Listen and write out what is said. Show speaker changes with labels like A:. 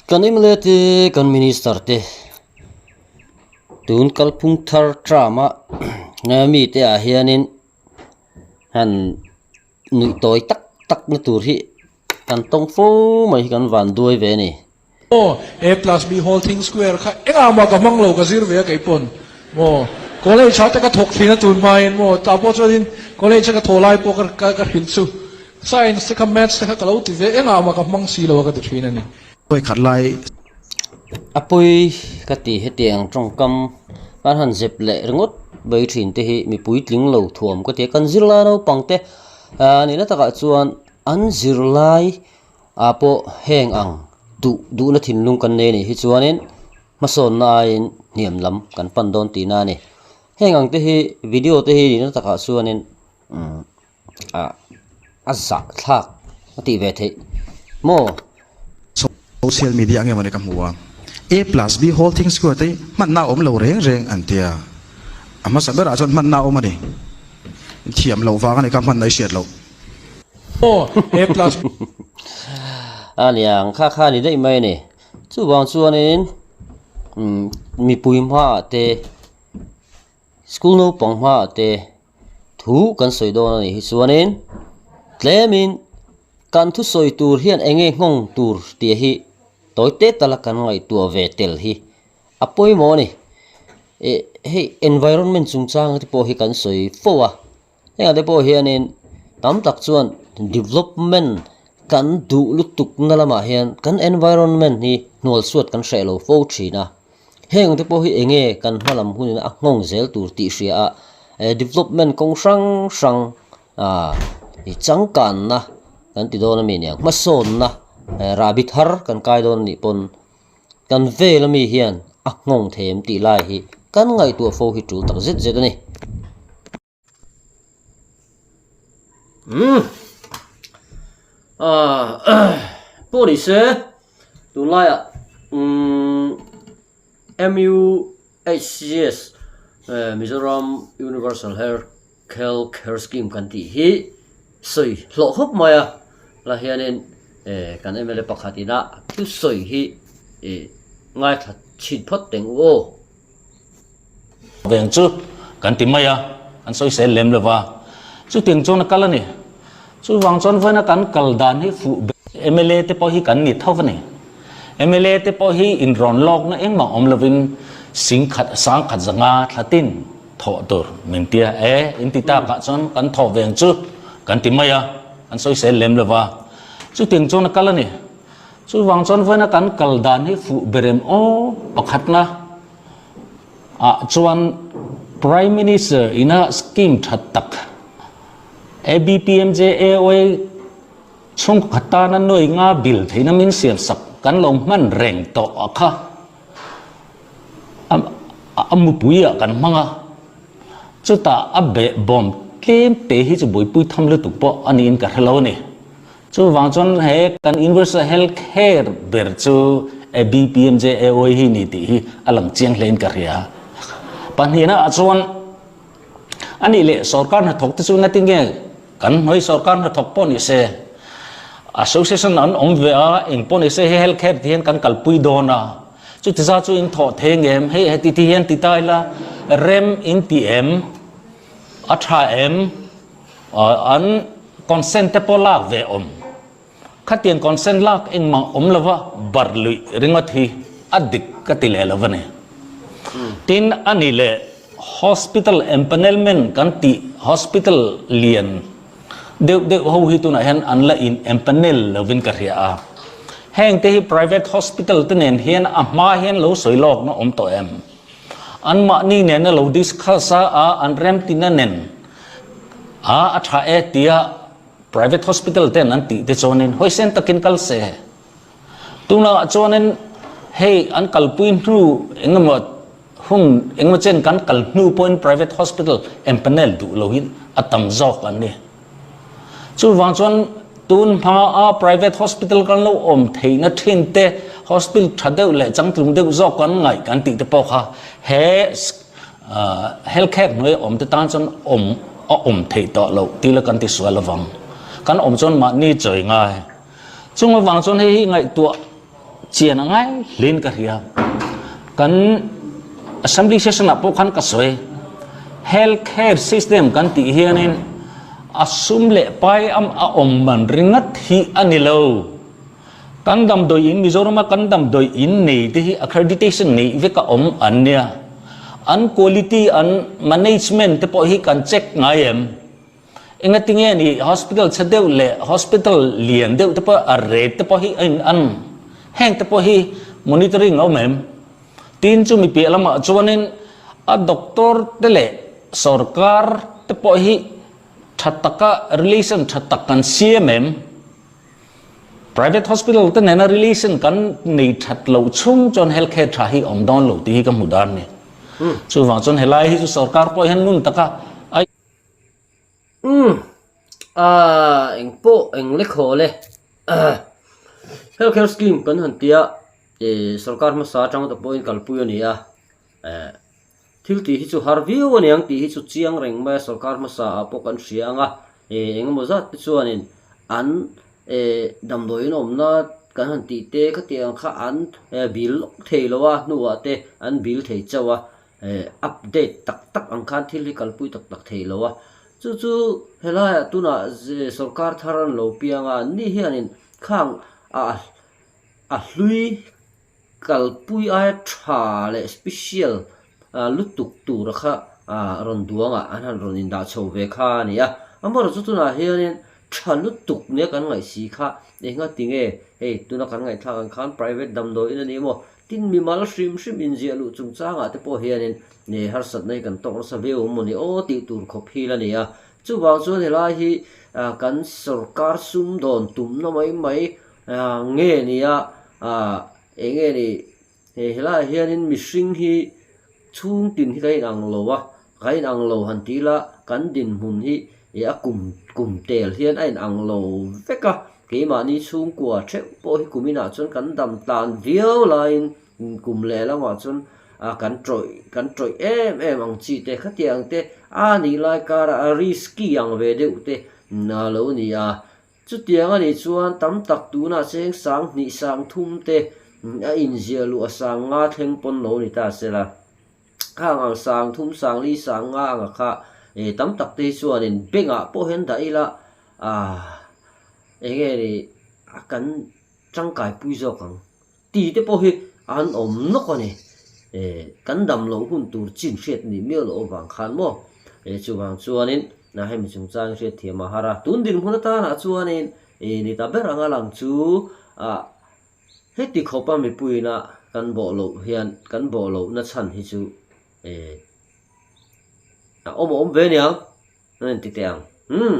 A: Kan mla te kan minister te tun kalphung thar term a mite ah hianin han nuih tawi tak tak na tur hi kan tawng fo mai hi kan van duai ve a ni.
B: Maw A plus B whole thing square kha engah mah ka hmang lo ka zir ve a kei pawn maw college ah te ka thawk thin a tun hmain maw tah pawh chuanin college a ka thawh lai pawh ka ka hrilh chu science te kha maths te kha ka lo ti ve engah mah ka hmang si lo a ka ti thin a ni.
C: Pawi khat lai.
A: A pawi ka ti hetiang tawngkam kan han zep leh ringawt mai thin te hi mipui tling lo thuam ka ti a, kan zirlai naupang te ah nihna takah chuan an zirlai ah pawh heng ang duh duhna thinlung kan nei a nih hi chuanin hmasawnna aiin hniam lam kan pan dawn tihna a ni. Heng ang te hi video te hi nihna takah chuanin umm ah a zah thlak a tih ve theih maw?
C: Social media nge mawni ka hmu a, A plus B whole thing square te hi hmanna a awm lo reng reng an tia. A hmasa berah chuan hmanna a awm a ni. Thiam loh vang a ni kha hmanna i hriat loh.
B: Aw, A plus.
A: A niang kha kha a ni daih mai a ni. Chuvang chuanin mipui hmaah te School naupang hmaah te thu kan sawi dawn a nih hi chuanin tlemin kan thusawi tur hian eng nge nghawng tur tih hi tawi te tala kan ngaihtuah ve tel hi a pawimawh a ni. Ih hei environment chungchang te pawh hi kan sawi fo a, hengah te pawh hianin tam tak chuan development kan duh lutuk na lamah hian kan environment hi hnualsuat kan hreh lo fo thin a. Heng te pawh hi eng nge kan hma lam hunin a nghawng zel tur tih hria a, eh development kawng hrang hrang ah ih changkanna kan ti dawn a mi niang hmasawnna eh rahbi thar kan kai dawn a nih pawn kan vel ami hian a nghawng thei em tih lai hi kan ngaihtuah fo hi tul tak zet zet a ni. Umm ah pawh ni se tunlaiah umm MUHCS Mizoram Universal Health Care Scheme kan tih hi sawi hlawh khawp mai a la hianin eh kan mla pakhat ina thusawi hi ih ngaithla chhin phawt teng u aw.
D: Veng chu kan ti mai a, an sawi sel lem lo va. Chutiang chuan a kal a ni. Chuvang chuan vawiina kan kal dan hi fuh ber. Mla te pawh hi kan ni tho a ni. Mla te pawh hi inrawn lawkna engmah awm lovin sing khat sang khat zanga thla tin thawh tur min tia e in ti takah chuan kan thawh veng chu kan ti mai a, an sawi sel lem lo va. Chutiang chuan a kal a ni. Chuvang chuan vawiina kan kal dan hi fuh ber em aw pakhatna. Ah chuan Prime Minister ina scheme that tak ABPMJAY chhungkaw khat tana nuai nga bill theihna min siam sak kan lo hman reng tawh a kha a mupui ah kan hmang a, chutah a behbawm tlem te hi chu buaipui tham lutuk pawh a niin ka hre lo a ni. Chuvang chuan he kan Universal Health Care ber chu ABPMJAY hi ni tih hi a lang chiang hlein ka hria. Pahnihna ah chuan a nih leh sorkar hnathawk te chu nati nge kan hnuai sorkar hnathawk pawh ni se association an awm ve a eng pawh ni se he health care ti hian kan kalpui dawn a chuti zat chu in thawh thei ngem hei heti ti hian ti ta ila rem in ti em a tha em An consent te pawh lak ve awm. Khatiang consent lak engmah awm lova bar luih ringawt hi a dik ka ti leh lo a ni. Tin, a ni leh hospital empanelment kan tih hospital lian deuh deuh ho hi tunah hian an la in empanel lovin ka hria a. Heng te hi private hospital te nen hian a hma hian lo sawi lawkna awm tawh em? Anmahni nena lo discuss a a an remtina nen a a tha e tia private hospital ten an tih te chuanin hawisen takin kal se. Tunah chuanin hei an kalpui hnu engemaw hun engemaw chen kan kal hnu pawhin private hospital empanel duh lo hi a tam zawk an ni. Chuvang chuan tun hma a private hospital kan lo awm theihna thin te, hospital tha deuh leh changtlung deuh zawk kan ngaih kan tih te pawh kha he health care hnuai awm te tan chuan awm a awm theih tawh loh tih la kan ti sual avang. Kan awm chuan mahni chawi ngai. Chung avang chuan hei hi ngaihtuah. Chian a ngai hlein ka hria. Kan Assembly session ah pawh khan ka sawi, Health care system kan tih hianin a sum leh pai a awm man ringat hi a ni lo. Kan damdawi in, Mizorama kan damdawi in nei te hi accreditation neih vek a awm an nia. An quality, an management te pawh hi kan check ngai em? Engati nge ni hospital chhe deuh leh hospital lian deuh te pawh a rate te pawh hi a in an? Heng te pawh hi monitoring a awm em? Tin chu mi piah lamah chuanin a doctor te leh sorkar te pawh hi tha taka relation tha tak kan siam em? Private hospital te nena relation kan nei that loh chhung chuan health care tha hi awm dawn lo tih hi ka hmu dan a ni. Chuvang chuan helai hi chu sorkar pawh hian ngun taka a
A: Umm aaa eng pawh eng le khaw le health care scheme kan han tia ih sorkar hmasa atang te pawhin kalpui a ni a eh thil tih hi chu har viau a niang tih hi chu chiang reng mai a sorkar hmasa ah pawh kan hria ang a ih eng emaw zat te chuanin an eh damdawiin awmna kan han tih te khatiang kha an bil lawk thei lo a hnuah te an bil thei chauh a. Eh update tak tak ang khan thil hi kalpui tak tak thei lo a, chu chu helaiah tunah sorkar thar an lo piang a, anni hianin khang ah a hlui kalpui aia tha leh special ah lutuk tura kha ah rawn duangah an han rawn indah chho ve kha a ni a, amaherawhchu tunah hianin tha lutuk nia kan ngaih si kha enga tinge hei tuna kan ngaihthlak ang khan private damdawiin a ni maw Tin, mimal hrim hrim inziah luh chungchangah te pawh hianin nge harsatna hi kan tawk nasa viau maw ni aw tih tur khawp hi la ni a. Chuvang chuan helai hi kan sorkar sumdawn tumna mai mai nge nia eng nge ni helaiah hianin mihring hi chhungtin hi kan inang lo a, kan inang lo han tih ila kan dinhmun hi a kum kum tel hian a inang lo vek a. Keimahni chhungkua theuh pawh hi kum inah chuan kan dam tlan viau laiin kum leh lamah chuan kan tawih kan tawih em em ang chi te khatiang te a nih lai karah a risky ang ve deuh te a lo ni a. Chutiang a nih chuan tam tak tunah cheng sang hnih sang thum te a inziah luh a sang nga thleng pawn lo ni ta se la. Khang ang sang thum sang li sang nga anga kha tam tak te hi chuanin bank ah pawh hian dah ila Aah eng nge ni a kan tangkai pui zawk ang ti te pawh hi an awm nawk a ni. Eh kan dam loh hun tur chin hriat ni miau loh avang khan maw eh chuvang chuanin na hemi chungchang hriat thiam a har a. Tun dinhmun atanah chuanin eh ni ta ber anga lang chu ah heti khawpa mipuiina kan bawh loh hian kan bawh lohna chhan hi chu eh a awm a awm ve aniang. An inti teh ang. Umm.